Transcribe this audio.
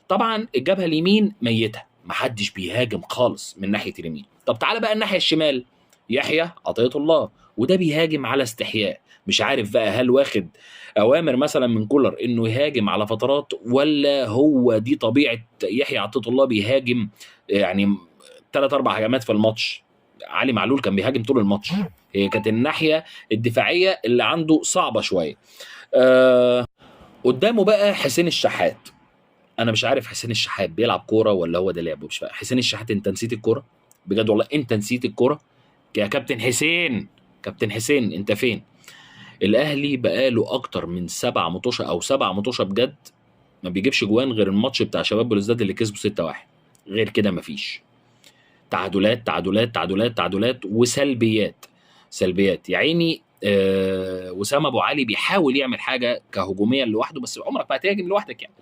طبعا الجبهة اليمين ميته، محدش بيهاجم خالص من ناحية اليمين. طب تعالى بقى الناحية الشمال، يحيى عطية الله، وده بيهاجم على استحياء، مش عارف بقى هل واخد اوامر مثلا من كولر انه يهاجم على فترات، ولا هو دي طبيعة يحيى عطية الله بيهاجم يعني 3 4 هجمات في الماتش. علي معلول كان بيهاجم طول الماتش، هي كانت الناحية الدفاعية اللي عنده صعبة شوية. قدامه بقى حسين الشحات. انا مش عارف حسين الشحات بيلعب كورة ولا هو ده لعبه، مش فاهم. حسين الشحات انت نسيت الكورة بجد والله، انت نسيت الكورة يا كابتن حسين. كابتن حسين انت فين؟ الاهلي بقاله اكتر من 7 مطوشه او 7 مطوشه بجد ما بيجيبش جوان غير الماتش بتاع شباب بلوزداد اللي كسبه 6-1، غير كده مفيش. تعادلات تعادلات تعادلات تعادلات وسلبيات سلبيات يا عيني. وسام ابو علي بيحاول يعمل حاجة كهجوميا لوحده، بس عمرك ما هتهاجم لوحدك يعني.